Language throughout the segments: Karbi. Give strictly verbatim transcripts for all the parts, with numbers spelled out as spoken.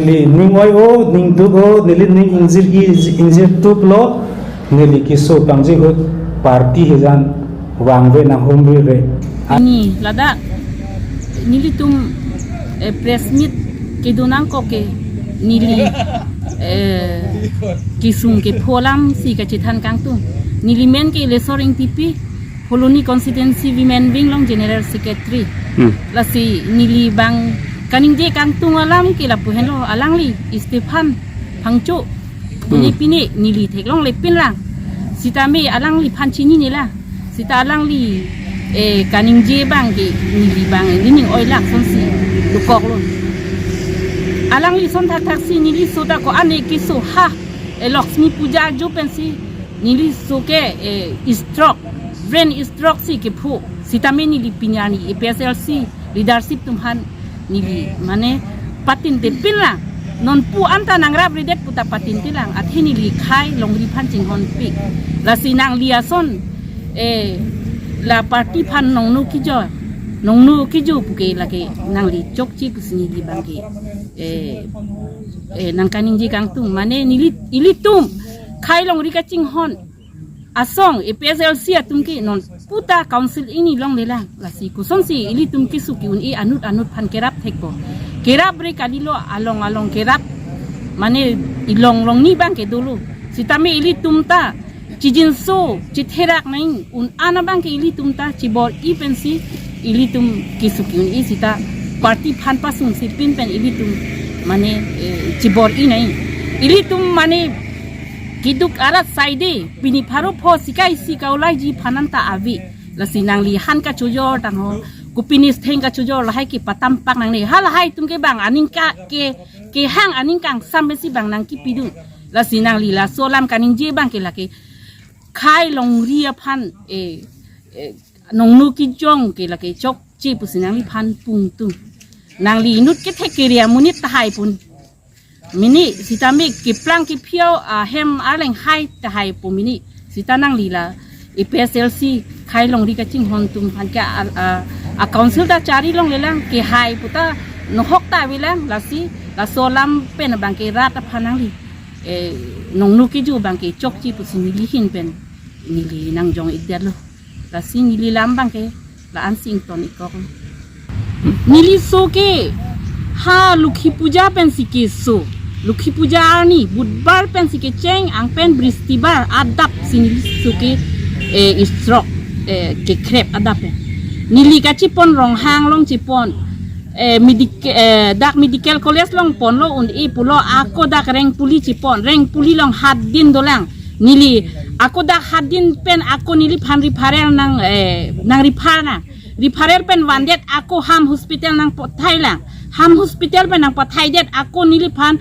Neli ning oi-o, ning duk-o, neli ning ingjir-i, ingjirtuplo, neli keso pangji ahut party hijan vangve nanghumri re. Ni ladak nelitum, eh, press meet kedo nangkok ke neli, eh, kesung kepho alam si kachethan kangtung. Neli men ke Lesor Engtipi, Phuloni Constituency Women Wing along General Secretary. Hmm. Lasi neli bang kaningje kangtung alam ke lapu henlo, alangli Stephen Phangcho. Pini Hmm. pini neli theklongle pinlang. Sitame alangliphan chinine lang. Sita alangli, eh, kaningje bang ke neli bang neli ning oi laksonsi dokoklo. Alangli son thakthak si neli so ta ko-an e keso ha, eh, Lakshmi Puja ajo pensi neli so ke, eh, stroke, brain stroke si kepho. Sitame neli pini arni A P H L C leadership atum aphan neli mane patinte pinlang. Nonpu anta nangrapre det puta patinte lang. Athe neli khei longri aphan chinghonpik. Lasi nangli ason, eh, la party aphan nongno kejo, nongno kejo puke lake nangli chokche pusi neli bang ke, eh, eh, nangkaningje kangtung. Mane neli, ilitum khei longri kachinghon asong A P H L C atum ke nonpu ta council hini longlelang. Lasi kosonsi ilitum keso ke-un-e anut anut aphan kerap thekpo. Kerapre kalilo, along along kerap. Mane ilong longni bang ke dolo. Sitame ilitum ta chijinso, chitherak nang un-an abang ke ilitum ta chibor-i pensi ilitum keso ke-un-e sita party aphan pasungsi pin pen ilitum mane, eh, chibor-i nang. Ilitum mane keduk arat saide pini pharo pho sikai si kaulaiji aphan anta ave. Lasi nangli han kachojor tangho, kopine theng kachojor lahai ke patampak nangne. Halahai atum ke bang aning ka ke, kehang aning kangsam pensi bang nangkipidun. Lasi nangli laso alam kaningje bang ke lake khei longri aphan, eh, eh, nongno kejong ke lake chokche pusi nangliphan pungtung. Nangli inut kethek kere amonit tahai pon mini, sitame keplang kephiao ahem arleng hai tahai po mini. Sita nangli la A P H L C khei longri kachinghon atum aphan ke a, a, a council ta chari longlelang, kehai puta nohok ta avelang. Lasi laso alam pen bang ke rat aphan nangli, eh, nongno kejo bang ke chokche pusi neli ahin pen neli nangjong-ikdetlo. Lasi neli alam bang ke la-ansi ington-ikkok. Neli so ke ha Lokhi Puja pensi keso. Lokhi Puja arni Budbar pensi kecheng, angpen Bristibar adap si neli so ke, eh, stroke, eh, kekrep adap, eh. Neli kachipon Ronghang along chipon. Eh, medic-, eh, dak medical college along ponlo un-e pulo, ako dak Rengpuli chipon. Rengpuli along hat din dolang. Neli ako dak hat din pen ako neliphan referral nang, eh, nang refer nang. Referral pen vandet ako Ham Hospital nangpathailang. Ham Hospital pen nangpathaidet ako neliphan,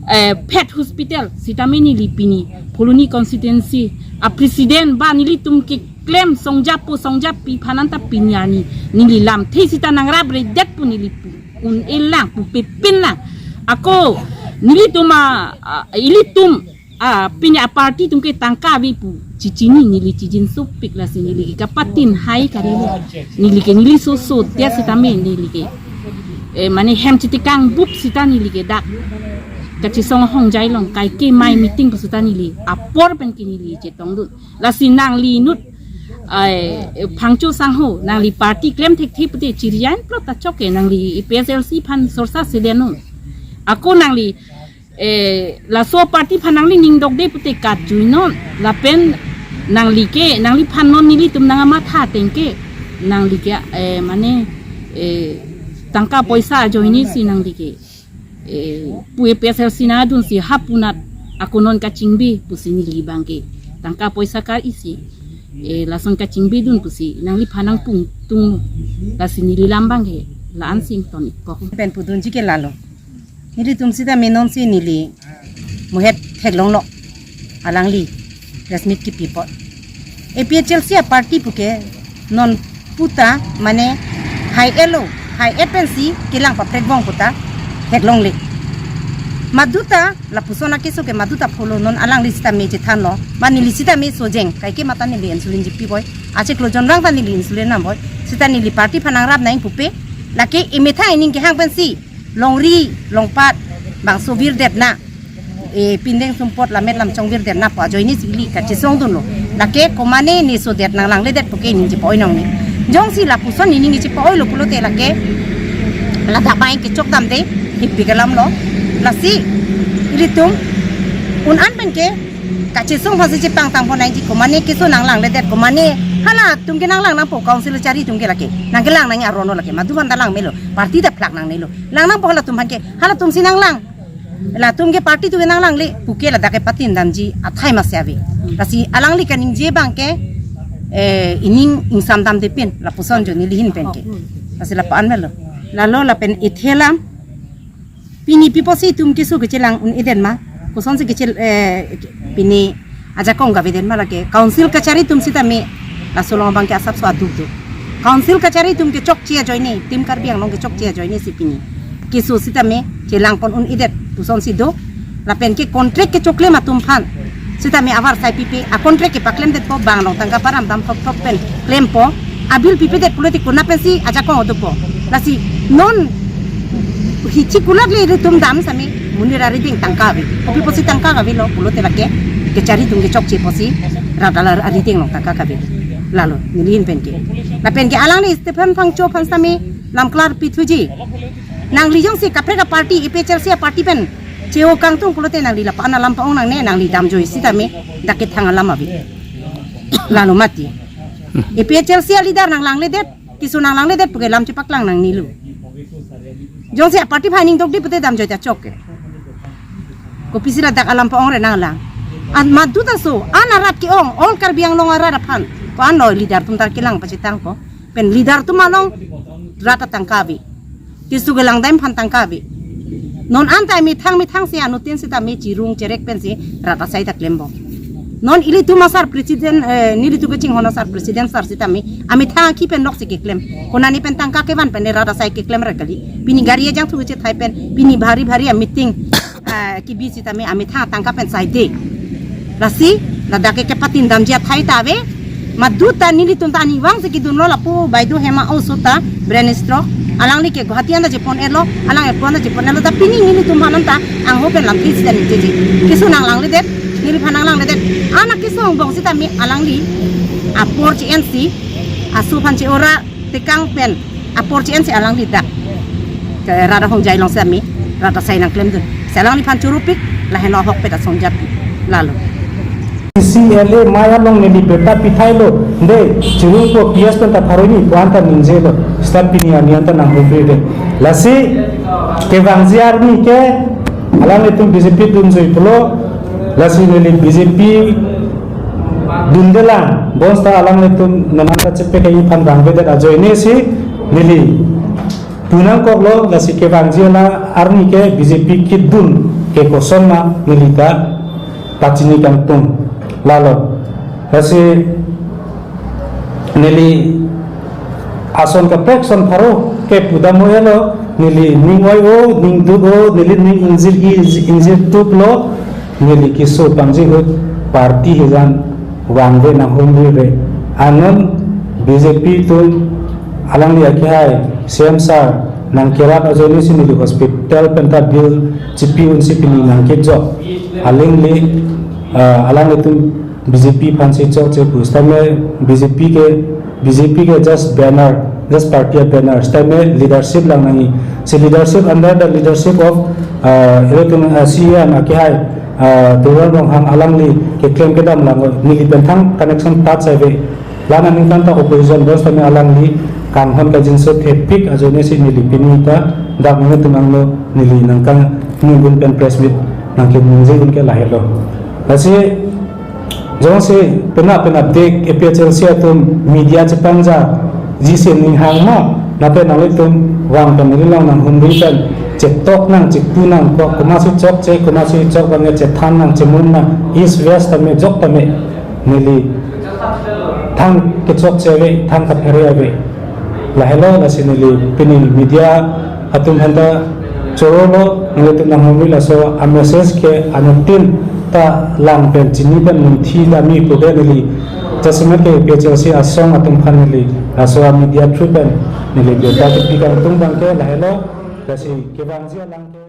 eh, Phet Hospital. Sitame neli pini Phuloni constituency a president ba nelitum keklem songjap pu songjappi aphan anta pini arni neli lamthe sita nangrapre det pu neli pu un-elang, pupe pinlang. Ako nelitum a, a, ilitum a, pini a party atum ke tangka ave pu chichini, neli chijinsopik. Lasi neli ke kapatin hai karilo. Neli ke neli so so dia sitame neli ke, eh, mane hem chitikang bup sita neli ke dak kachisong Hongjai along kaike mai meeting pu sita neli apor pen ke neli chetongdun. Lasi nangli inut, ai, Phangcho sangho, nangli party klem thekthe pute chirian plot ta chok ke, nangli A P H L C aphan sorsa selenon. Ako nangli, eh, laso party aphan nangli ning dokde pute kat juinon. Lapen nangli ke, nangliphan non nelitum nangkamatha ateng ke, nangli ke, eh, mane, eh, tangka poisa ajoine si nangli ke, eh, pu A P H L C nangdunsi hapunat ako non kachingbe pusi neli bang ke tangka poisa kar-isi, eh, lason kachingbedun pusi nangliphan nangpungtung. Lasi neli alam bang ke la-ansi ington-ikkok. Pen pudunji ke lalo. Nelitum sita menonsi neli muhet theklonglo, alangli press meet kipi apot. A P H L C a party puke nonpu ta mane hai-etlo, hai-et pensi kelang paprekbom puta theklongle. Maduta lapuson akeso ke maduta pholo, non alangli sitame chethanlo, ma neli sitame sojeng, kaike mata neli insulin jipi boi, achiklo jonrang ta neli insulin nam boi, sita neli party aphan nangrap nang pupe, lake emethang ening kehang pensi longri longpat bangso virdetna, e, pindeng sumpot lamet lam chongvirdetna pu ajoine si ili kachesongdunlo. Lake komane ne sodet nang langledet puke ningje pa-oi nang ne. Jongsi lapuson ningje pa-oilo pulote lake ladak bang kechok damde, hipik alamlo. Lasi ilitum un-an penke kachesong aphansi chepangtangpo nangji, komane keso nang langledet, komane halatum ke nang lang nangpo, council kachari atum ke lake. Nang kelang nang aron lo lake, madu aphanta lang melo, party ta phlak nangnelo. Lang nangpo halatum aphan ke, halatum si nang lang. Latum ke party atum ke nang langle, puke ladak kepathin damji athai masi ave. Lasi alangli kaningje abang ke, eh, ining ingsam damde pin, lapuson jo neli ahin penke. Lasi lapu-an melo. Lalo lapen ithe alam, pini pi apotsi itum keso kechelang un-edet ma, kosonsi kechel, eh, pini ajakong gavedet ma lake. Council kachari atum sitame, laso along abang ke asapso aduk do. Council kachari atum kechokche ajoine, Team Karbi Anglong kechokche ajoine si pini keso sitame chelangpon un-edet pusonsi do. Lapen ke contract kechoklem atum aphan sitame avarsai pipe, a contract kepaklemdetpo, bang along tangka param dam thop thop pen klempo, a bill pipedet pulote konat pensi ajakong adopo. Lasi non hichi kulak le ilitum dam sitame monit arideng tangka ave. Kopi apotsi tangka kavelo pulote lake kachari atum kechokche apotsi rat alar arideng along tangka kave. Lalo neli ahin penke. Lapen ke alangli Stephen Phangcho aphan sitame lam klarpi thuji. Nangli jongsi kaprek aparty, A P H L C aparty pen che-o kangtung pulote nangli lapu-an alam pa-ong nangne, nangli damjoi sitame dak kethang alam ave. Lalo mati. A P H L C aleader nang langledet, keso nang langledet puke lam chepaklang nangnelo. Jongsi aparty aphan ning dokdi pute damjoi ta chok ke. Kopisi ladak alam pa-ongre nang lang. An madu ta so, an arat ke-ong, all Karbi Anglong arat aphan. Ko-an lo leader atum ta kelang pachetangpo. Pen leader atum along rat atangka ave. Keso kelang dam aphan tangka ave. Non anta methang methang si anuttin sitame chirung cherek pensi rat asai ta klembom. Non ilitum asar president, eh, nelitum kachinghon asar president sar sitame amethang akhi pen nok si keklem. Konane pen tangka kevan pen ne rat asai keklem ra kali. Pini gari ajangthu kechethai pen, pini bhari bhari a meeting, ah, kebi sitame amethang tangka pen saide. Lasi ladak ke kepathin damji athai ta ave. Madu ta nelitum ta aning vangsi kedunlo, lapu baidu Hema Oso ta brain stroke. Alangli ke Guwahati anta chepon-etlo, alang epo anta chepon-etlo, ta pini nelitum aphan anta angho pen lamthe sita ningjeje. Keso nang langledet, neliphan nang langledet. An keso angbong sitame alangli apor che-ensi, aso aphan che-ora tekang pen apor che-ensi alangli dak ke rat ahongjai along sitame rat asai nang klemdun. Si alangliphan chorupik, lahenlo ahokpet asonjat lalo. C L A mai along neli birta pithailo, de, chirungpo P S pen ta pharo hini pu anta ningjelo, sita pini arni anta nang humri de. Lasi kevangji arni ke alanglitum B J P dunjoi pulo, lasi neli B J P dundelang, bonta alanglitum non anta chepe ke iphan vangvedet ajoine si neli pu nangkoklo, lasi kevangji arni ke B J P kedun ke koson ma neli ta pachini kangtung lalo. Lasi neli ason kaprek son pharo ke pudam-o-elo, neli ning oi-o, ning duk-o, neli ning ingjir i, ingjir tuplo, neli keso pangji ahut party hijan vangve nang humri re. Anon B J P atum alangli akehai C M sir nang kerat ajoine si neli hospital pen ta bill chipi unsi pini nang kejok. Alangli, ah, alanglitum B J P aphansi chokche pu sitame B J P ke, B J P ke just banner, just party a banner, sitame leadership lang nangji. Si leadership, under the leadership of, uh, ilitum, uh, C E M akehai, uh, Tuliram Ronghang alangli keklem kedam lang, neli pen thang connection touch ave. Lana ningkan ta opposition bos tame alangli kanghon kajinso thepik ajoine si neli pini ta dak nelitum angno neli nangkangningdun pen press meet nangkeningje un ke lahelo. Lasi jongsi penap penap dek A P H L C atum media chepangjaji si ninghang ma, lapen nanglitum vang pen neli along nang humri pen chetok nang, chepu nang, ko komatsi chokche, komatsi chok abang chethan nang, chemun nang, east west tame jok tame neli thang kechokche ave, thang kaphere ave. Lahelo, lasi neli pini media atum aphanta chorolo, nanglitum nang humri, laso a message ke anuttin ta lang pen chini pen munthi dami pu ke neli jasemet ke A P H L C asong atum aphan neli laso a media through pen neli birta kepi kangtung abang ke lahelo, lasi kevangji alang ke